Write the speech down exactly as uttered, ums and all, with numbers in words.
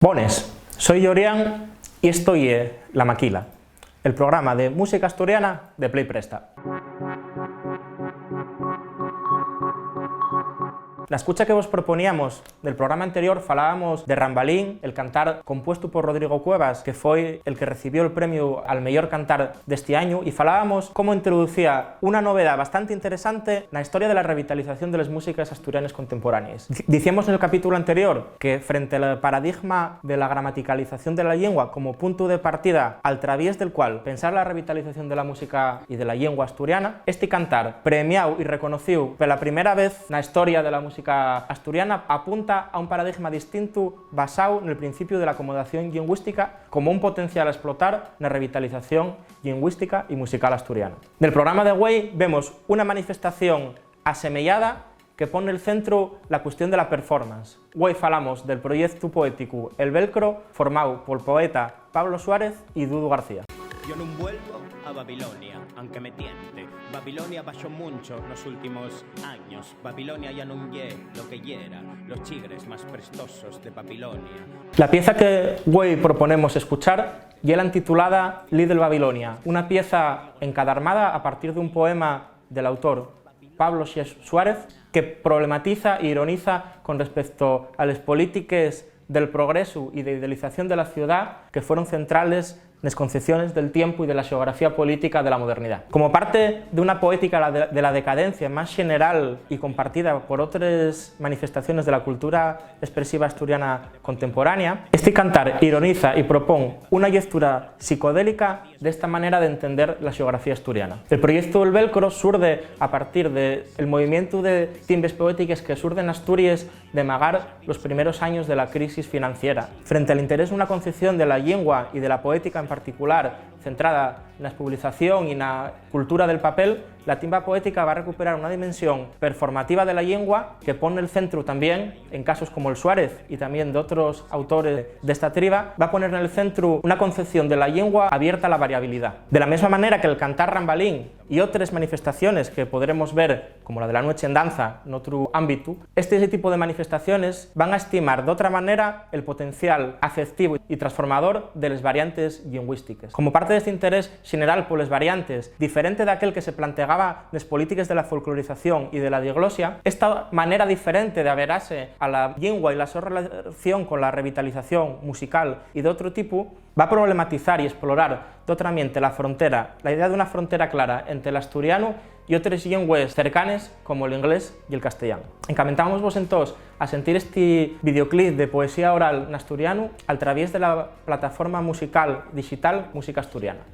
Bones, soi Llorián y esto ye La Maquila, el programa de música asturiana de Play Presta. Na escucha que vos proponíamos del programa anterior, falábamos de Rambalín, el cantar compuestu por Rodrigo Cuevas, que foi el que recibió el premiu al meyor cantar d'esti añu, y falábamos cómo introducía una novedá bastante interesante na historia de la revitalización de les músiques asturianes contemporánees. Di-, dicíamos nel capítulo anterior que, frente al paradigma de la gramaticalización de la llingua como puntu de partida al traviés del cual pensar la revitalización de la música y de la llingua asturiana, esti cantar, premiáu y reconocíu pela primera vez na historia de la música asturiana, apunta a un paradigma distintu basáu nel principiu de la acomodación llingüística como un potencial a esplotar na revitalización llingüística y musical asturiana. Nel programa de güei vemos una manifestación asemeyada que pon nel centru la cuestión de la performance. Güei falamos del proyectu poéticu El Velcro, formáu pol poeta Pablo Suárez y Dudu García. Yo nun vuelvo a Babilonia, aunque me tiente. Babilonia bajó mucho los últimos años. Babilonia ya nun ye lo que yera. Los chigres más prestosos de Babilonia. La pieza que güei proponemos escuchar ye la entitulada Little Babilonia, una pieza encadarmada a partir d'un poema del autor Pablo Xes Suárez, que problematiza y ironiza con respecto a les polítiques del progresu y de idealización de la ciudá que fueron centrales nes concepciones del tiempu y de la xeografía política de la modernidá. Como parte d'una poética la de, de la decadencia más xeneral y compartida por otres manifestaciones de la cultura espresiva asturiana contemporánea, esti cantar ironiza y propón una llectura psicodélica d'esta manera d'entender la xeografía asturiana. El proyectu El Velcro surde a partir del movimientu de timbes poétiques que surde n'Asturies de magar los primeros años de la crisis financiera. Frente al interés nuna concepción de la llingua y de la poética en particular, centrada na espublización y na cultura del papel, la timba poética va recuperar una dimensión performativa de la llingua que pon nel centru tamién, en casos como el Suárez y tamién d'otros autores d'esta triba, va poner nel centru una concepción de la llingua abierta a la variabilidá. De la mesma manera que el cantar Rambalín y otres manifestaciones que podremos ver, como la de la Nueche en Danza, n'otru ámbitu, este, este tipo de manifestaciones van a estimar d'otra manera el potencial aceptivo y transformador de les variantes llingüístiques. Como parte d'esti interés xeneral poles variantes, diferente d'aquel que se plantegaba nes polítiques de la folclorización y de la diglosia, esta manera diferente d'averase a la llingua y la so relación con la revitalización musical y d'otru tipu, va problematizar y esplorar d'otra miente la frontera, la idea d'una frontera clara ente l'asturianu y otres llingües cercanes, como l'inglés y el castellán. Encamentámosvos entós a sentir esti videoclip de poesía oral n'asturianu al traviés de la plataforma musical dixital Música Asturiana.